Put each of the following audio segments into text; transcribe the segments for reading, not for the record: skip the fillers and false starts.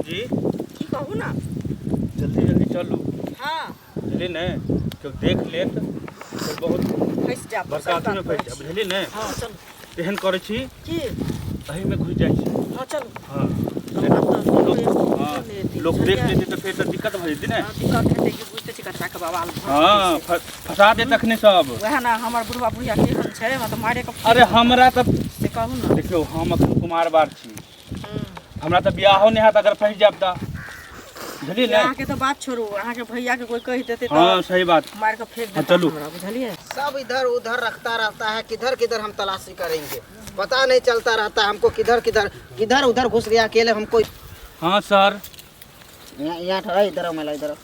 भौजी। की कहू ना। जल्दी जल्दी चलू। हाँ। बुझलियै ने, केओ देख लेत तऽ बहुत फँसि जायब। बड़का अथीमे फँसि जायब, बुझलियै ने? हाँ चलू। तेहन करै छी की एहिमे घुसि जाइ छी। हाँ चलू। हाँ। हमरा तऽ हाँ, लोक देख लेतै तऽ फेर तऽ दिक्कत भऽ जेतै ने। हाँ, दिक्कत हेतै कि बुझिते छी कचराके बवाल भऽ हाँ जेतै से। फँसा देत अखने सब। वएह ने, हमर बुढ़वा बुढ़िया केहन छै, हमरा तऽ मारे के। अरे हमरा तऽ से कहू ने। देखियौ, हम अखन कुमार बार छी, हमरा तऽ बियाहो नहि हैत अगर फँसि जायब तऽ, बुझलियै ने? अहाँके तऽ बात छोड़ू, अहाँके भैया के कोई कहि देतै तऽ हाँ सही बात, मारि के फेंक हाँ, देतै चलू। हमरा, बुझलियै? सब इधर उधर रखता रहता है, किधर किधर हम तलाशी करेंगे पता नहीं चलता रहता है हमको, किधर किधर किधर उधर घुस गया अकेले हमको। हाँ सर। यहाँ यहाँ ठहरा, इधर आओ मेला, इधर आओ।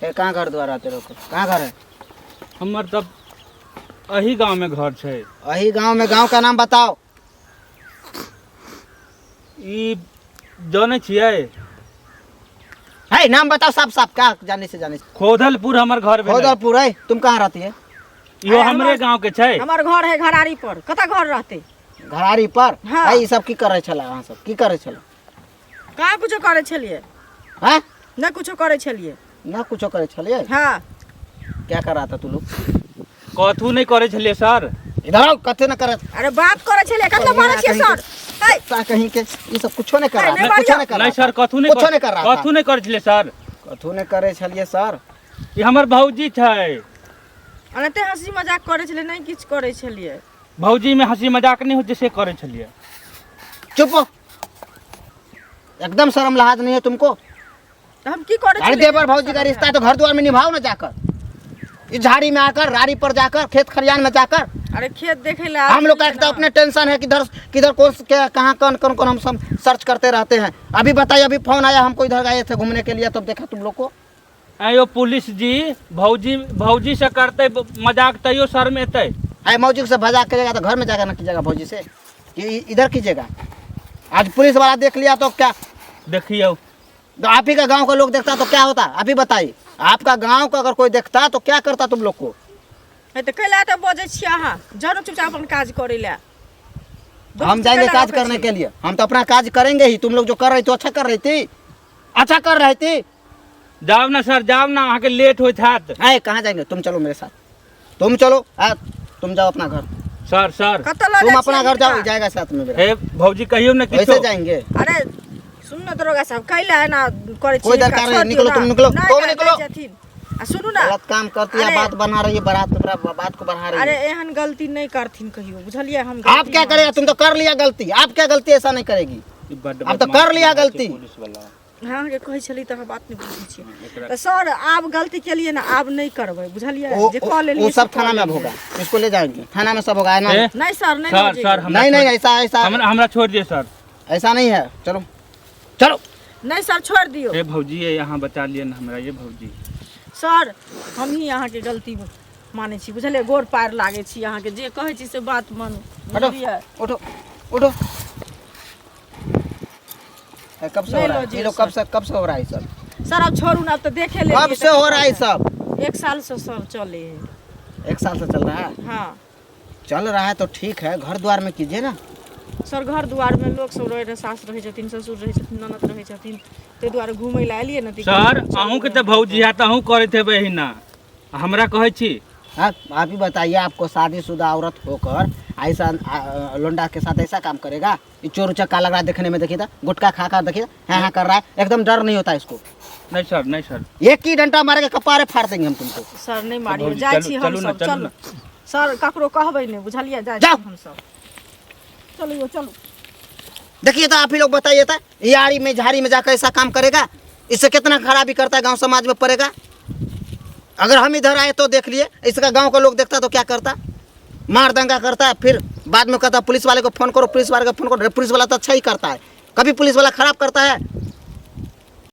ए, कहाँ घर द्वार आते रहो, कहाँ घर है? हमर तब एही गाँवमे घर छै। वही गांव में? गांव का नाम बताओ। ई जानै छियै? है, नाम बताओ साफ साफ, क्या जाने से जाने से। खोदलपुर हमर घर भेलै। खोदलपुर है। तुम कहाँ रहती है? इहो अरे हमरे गाँव के छै। हमर घर है घरारी पर, कतऽ घर रहतै? घरारी पर? हाँ। है, ई सब की करे छला अहाँ सब, की करे छला? कहाँ कुछो करै छलियै। हैं? नहि कुछो करै छलियै। ना कुछो करे छलिए? हाँ। क्या कर रहा था तू लोग? कथू नहि करै छलियै सर। इधर आओ, कथे ना करे। अरे बात करै छलियै, कतना मारै छियै सर? है। ता कहीं के ई सब कुछो नहीं कर रहा नहीं, था, कुछो नहीं कर रहा नहि सर, था। कथू नहि। कुछो नहीं कर रहा था। कथू नहि करै छलियै सर। कथू नहीं करे छलिए सर? ई हमर भौजी छै। एनाहिते हँसी मजाक करै छलियै, नहि किछु करै छलियै। भौजी में हंसी मजाक नहीं होते से करे छलिए। चुप हो, एकदम शर्म लिहाज नहीं है तुमको। तऽ हम की करै अरे छलियै? देवर भौजी का रिश्ता है तो घर द्वार में निभाओ ना जाकर, इस झाड़ी में आकर, राड़ी पर जाकर, खेत खलियान में जाकर। अरे खेत देखै लए। हम लोग का एक तो अपने टेंशन है, किधर किधर कौन क्या कहाँ कौन कौन कौन, हम सब सर्च करते रहते हैं। अभी बताइए, अभी फोन आया हमको, इधर आए थे घूमने के लिए तब देखा तुम लोग को। आयो पुलिस जी, भौजी भौजी से करते मजाक तैयो शर्म एतै। अरे मौजी से मजाक करेगा तो घर में जाकर ना कीजिएगा भौजी से कि इधर कीजिएगा? आज पुलिस वाला देख लिया तो क्या? देखियौ। तो आप ही का गांव का लोग देखता तो क्या होता, आप ही बताइए। आपका गांव का अगर कोई देखता तो क्या करता तुम लोग को? हे तऽ कैला तऽ बजै छियै अहाँ? जाउ ने चुपचाप अपन काज करै लए। हम जाएंगे काज करने के लिए? हम तो अपना काज करेंगे ही। तुम लोग जो कर रही थी अच्छा कर रही थी, अच्छा कर रही थी। जाउ ना सर, जाउ ना, अहाँके लेट होइत हैत। अरे कहाँ जाएंगे? तुम चलो मेरे साथ, तुम चलो। आ, तुम जाओ अपना घर। Sir sir. कतऽ लऽ तुम जाइ अपना छियै घर जाओ। हिनका? जाएगा साथ में मेरा। हे भौजी, कहियौ ने वैसे किछो। जाएंगे। अरे सुन न दरोगा साहब, कैला एना करै कोई छियै? दरकार हिनका नहीं, छोड़ निकलो दियौ तुम, ना। निकलो, नहि, तुम नहि, निकलो। नहि जेथिन। आ सुनू ना, गलत काम करती है, अरे- बात बना रही है, बारात बात को बढ़ा रही अरे है। एहन गलती नहि करथिन कहियो, बुझलियै हम? आप गलती क्या मानै करेगा? तुम तो कर लिया गलती। आप क्या गलती ऐसा नहीं करेगी। ई बड्ड आब तऽ बदमाश कर लिया छै गलती। पुलिस वाला। छी। अहाँके कहै छली तऽ अहाँ बात नहि बुझै छियै। एकरा तऽ सर, आब गलती केलियै ने, आब नहि करबै, बुझलियै? वो जे कऽ लेलियै वो सब से कऽ थाना में अब लेलियै। होगा, इसको ले जाएंगे थाना में, सब होगा है ना? ए, नहि सर, नहि सर लऽ सर, जइयौ। हमरा नहीं नहीं, छोड़- ऐसा ऐसा हमरा हमरा छोड़ दिअ सर। ऐसा नहीं है, चलो चलो। नहि सर, छोड़ि दियौ। हे भौजी, ये यहाँ बचा लिअ ने हमरा, ये भौजी। सर, हमही अहाँके गलती मानै छी, बुझलियै? गोर पार लागै छी अहाँके, जे कहै छी से बात मानू। हटो। बुझलियै? उठो उठो। ए, कब से हो नहीं रहा लो है जी ये लोग? सर। कब से हो रहा है ये सब? सर, आब छोड़ू ने, आब तऽ देखे लेलियै। कब से हो रहा है ये सब? एक साल से सर चले है। एक साल से चल रहा है? हाँ। चल रहा है तो ठीक है, घर द्वार में कीजिए ना। सर, घर दुआरमे लोक सब रहै रहै, सास रहै छथिन, ससुर रहै छथिन, ननद रहै छथिन, ताहि दुआरे घुमै लए एलियै ने। सर, अहूँके तऽ भौजी हैत, अहूँ करैत हेबै एहिना, आ हमरा कहै छी? हाँ, आप ही बताइए, आपको शादीशुदा औरत होकर ऐसा लोंडा के साथ ऐसा काम करेगा? ये चोर उचक्का लग रहा है देखने में, देखिए था गुटखा खा खा, देखिए हाँ हाँ कर रहा है, एकदम डर नहीं होता इसको। नहि सर, नहि सर। एक ही डंडा मारेगा, कपारे फाड़ देंगे हम तुमको। सर, नहि मारियौ। भौजी, जाइ चलू- छी चलू ने, हमसब। चलू चलू ने। सर, ककरो कहबै नहि, बुझलियै? जाइ जाउ। छी हमसब, चलू यौ, चलू। देखिए तो आप ही लोग बताइए था, ये आड़ी में झाड़ी में जाकर ऐसा काम करेगा, इससे कितना खराबी करता है, गांव समाज में पड़ेगा। अगर हम इधर आए तो देख लिए, इसका गांव का लोग देखता तो क्या करता? मार दंगा करता है, फिर बाद में कहता पुलिस वाले को फोन करो, पुलिस वाले को फोन करो। पुलिस वाला तो अच्छा ही करता है, कभी पुलिस वाला खराब करता है?